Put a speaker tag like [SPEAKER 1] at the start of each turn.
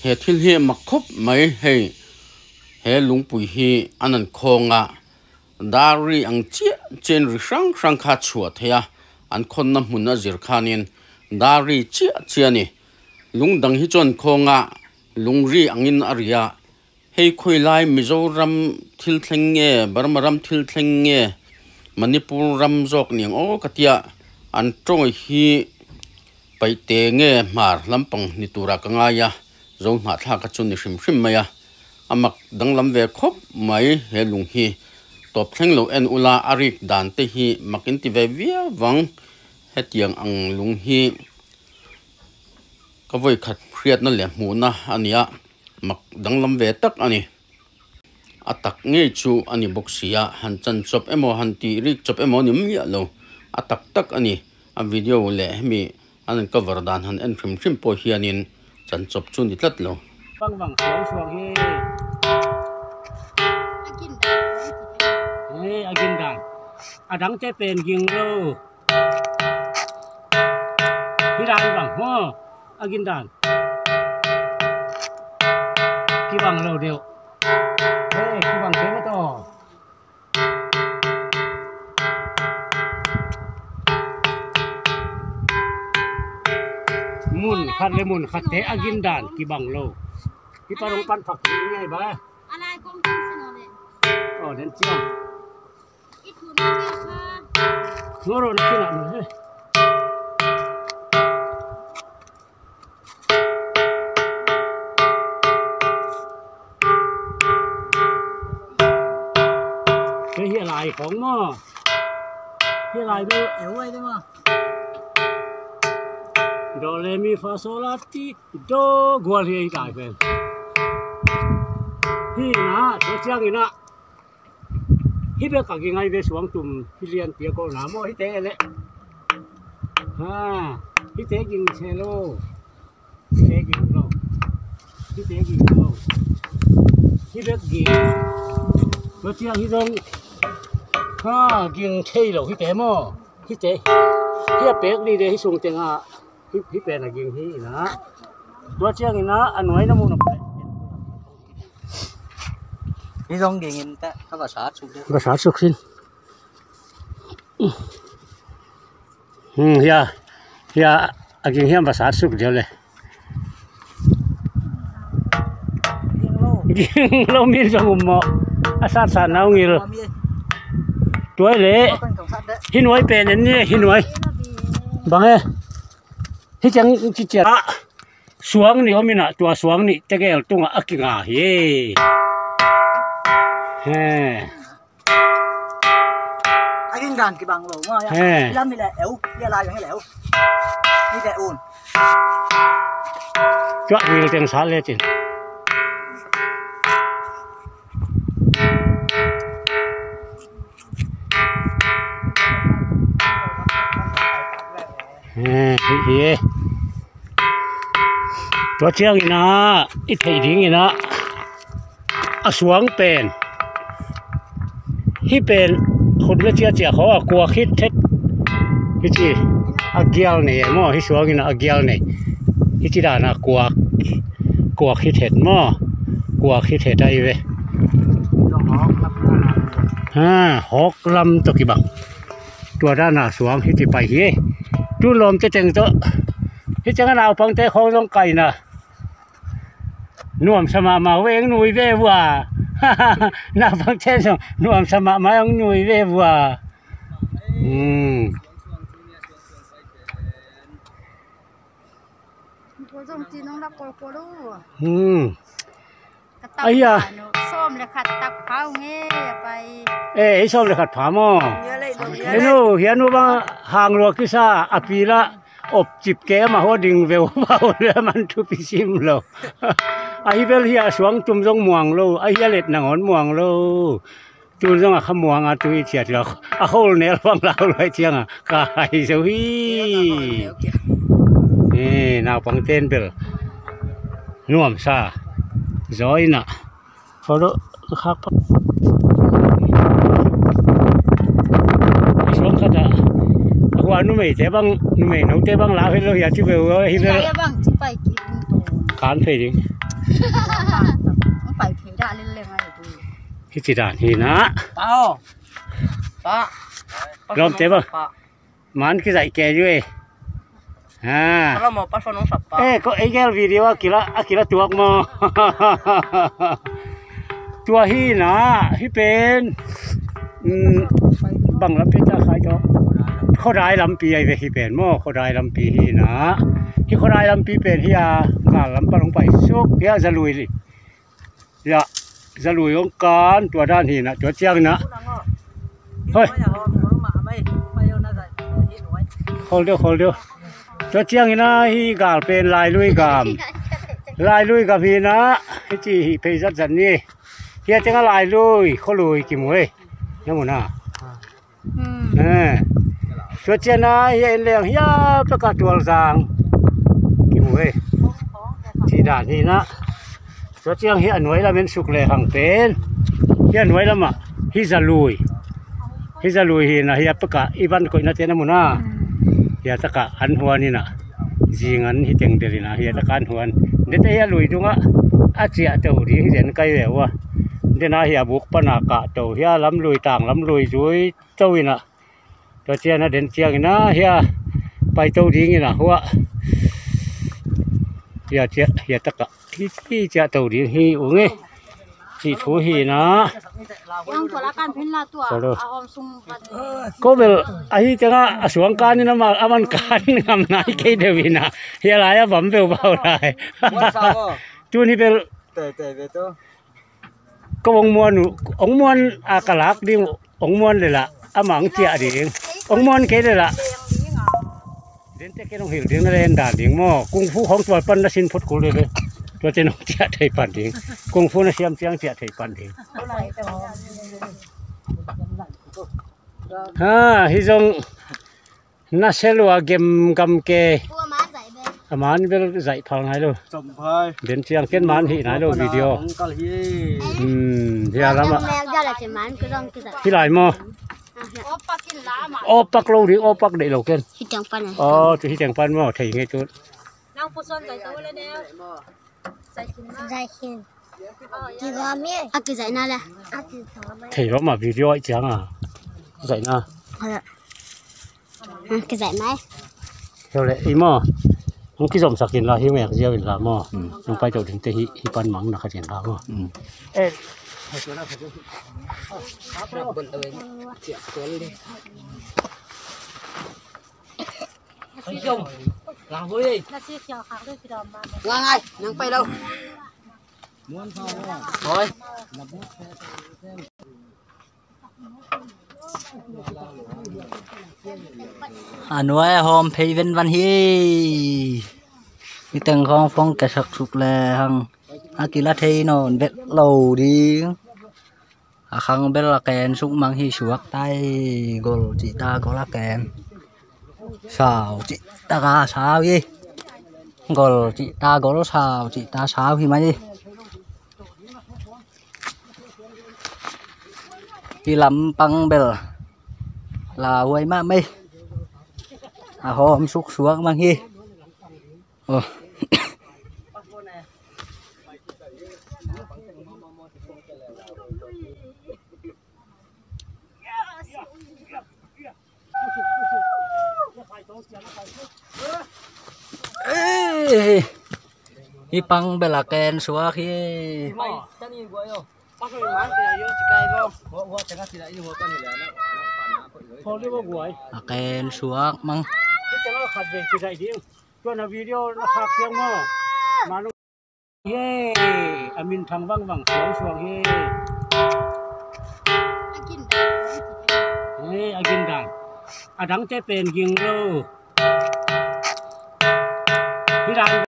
[SPEAKER 1] He thil hi mak khawp mai hei he lungpui hi an an khawng a dar ri ang chiah chiah in ri hrang hrang kha a chhuah thei a an khawnna hmun a zir khanin dar ri chiah chiah a ni lung dang hi chuan khawng a lung ri angin a ri a hei khawi lai Mizoram thil thleng nge Burma ram thil thleng nge Manipur ram zawk ni ang aw ka tia an tawng hi. Paihte nge hmar lampang ni turah ka ngai a, zo hnahthlak a chu ni hrim hrim mai a, a mak danglam ve khawp mai he lung hi. Tawp thleng lo en ula a rik dan te hi mak in ti ve viau vang, hetiang ang lung hi ka vawi khat hriatna leh hmuhna a nia, mak danglam ve tak a ni. A tak ngei chu a ni bawk si a, han chan chawp emaw han tih rik chawp emaw a ni miah lo, a tak tak a ni. A video leh hemi an rawn cover dan han en hrim hrim pawh hianin chan chawp chu ni tlat lo.
[SPEAKER 2] Bang bang suang suang hi. Hey, agin dan. Adang te pen ging lo. Hi dan bang ho. Agin dan. Ki bang lo deuh. Hey, ki bang te ma to. Mun khat le mun khat te a gin dan ki bang lo. Hi parong pan phak hi ngai ba. Oh, den chiang. Ngoro na kina no he. Cái hiện lại không mà hiện lại đâu
[SPEAKER 3] yếu ấy đấy mà
[SPEAKER 2] do re mi fa sol la ti do gual hi ai vel hi na che chiang ina hi be ka gi ngai ve suang tum hi lian tia ko na maw hi te le ha hi te ging che lo hi te ging lo hi te ging lo hi be ging lo chiang hi zawng ha ging thei lo hi te maw hi te hi a pek ni le hi sung teng ah hi hi pen a ging hi ina tua chiang ina a nuai na mu na.
[SPEAKER 3] Hi zong ging in ta ka va sa chuk de.
[SPEAKER 2] Va sa chuk sin. Ya ya a ging hian va sa chuk deuh le. Ging lo min zong um maw a sat sat nau ngil. Tuai le hi nuai pen en ni hi nuai bang e hi chang chi chiat a. Suang ni awm inah tua suang nih te vel tungah a ki nga hi he.
[SPEAKER 3] A rin dan ki bang lo ma ya lam hi le eu ya lai hi le eu hi le un.
[SPEAKER 2] Chuah ngil teng sal le chin. Hi hi tua chiang ina i theih ding ina a suang pen hi pen khut na chia chia kho a kua khit thet hi chi a gial nei emaw hi suang ina a gial nei hi chi dan a kua kua khi thet maw kua khi thet a i ve ha hawk lam tawki bang. Tua dana suang hi ti pai hi tu lawm te teng tawh hi changa naupang te khawng zawng kai na nuam sama mau eng nui ve vua ha ha ha naupang te zawng nuam sama mau eng nui ve vua umm. Umm. Aya. E i sawm le khat pha maw? Enu hianu ba hang lua kisa a pi la awp chip ke ama ho ding veu vau le man thu pi sim lo. A hi vel hi a suang tum zawng muang lo a hi a let na ngawn muang lo. Tun zawng a kha muang a tui chhiat lo a hawl nel vang lo luai chiang a ka hai zo hi. E naupang ten bel nuam sa zawi nah photo khak phawt a suang khat a huan nu mei te bang nu mei no te bang la hi lo hian chu veu hi vel khan phei ding. Hi chi dan hi na lom te ba man ki zai ke ju e ha e ko egel video akila akila tuak mo tua hi na hi pen bang lam pi ta khai to khodai lam pi ai ve hi pen mo khodai lam pi hi na hi khodai lam pi pen hi a nga lam pa long pai suk ya zalui li ya zalui ong kan tua dan hi na tua chiang na thôi khol được cho chiang na hi gal pen lai lui gam hi na hi chi hi phei zat zat ni hia tenga lai lui kho lui ki mui na mu na cho chiang na hi en leng hia pa ka tual zang ki mui chi dan hi na cho chiang hi anuai la men suk le hang pen hi anuai lama hi zalui hi na hi pa ka iban ko na te na mu na ya taka an huan ina jingan hi teng derina hi taka an huan de te ya lui dunga a chia to ri hi ren kai rewa de na hi abuk pana ka to hi lam lui tang lam lui zui chawina to chia na den chiang ina hi pai to ding ina huwa ya chia ya taka hi hi chia to ding hi unge chi thu hi na ko bel ahi tanga asuang kan ni ma aman kan ngam nai ke devina hi la ya bam pe bau rai tu ni bel
[SPEAKER 3] te te ve to
[SPEAKER 2] ko ong muan ong muan a kalak ding ong muan le la amang chia ding ong muan ke le la den te ke nong hil ding le da ding mo kung fu hong tual pan na sin phot kul le leตัวเจนเจียไทยปันดิงกงฟูน่ะเสียมเจียงเจียไทยปันดิงฮ่าฮิจงน่าเซลัวเกมกำเกอามานเบลใจพังไงลูกเดินเจียงเก้นมันหินไงลูกวิดีโอที่อะไรมาที่ไหนมั่วโอปักโลดิโอปักเด็กโลเก้นอ๋อที่เจียงปันมั่วไทยไงจุดthì đó mà video ấy chẳng à dạy na
[SPEAKER 4] cái dạy máy
[SPEAKER 2] theo lệ ý mà không cái dòng sạc tiền là hiu mẹ riêng là mà không phải đầu đến tây hi pan mắng là cái tiền là mà
[SPEAKER 3] ngang ai nang bay đâu thôi à nuôi hôm phi vinh văn hi cái từng con phong cái sặc sụp là hằng a kỳ la thi nó vẹt lầu đi à khăng bên là kèn súng mang hi suộc tay gol chị ta có là kèn sao chị ta gà sao gì gol chị ta có sao chị ta sao thì mà gì đi làm băng bèl là quay má mây à hôm súc xuống mang hi ồ ê hi băng bèl là kèn xuống khi kèn xuống mang
[SPEAKER 2] amin thang vang vang xuống xuống he ê agin đàn à đắng chế bền ging lô đi đàn.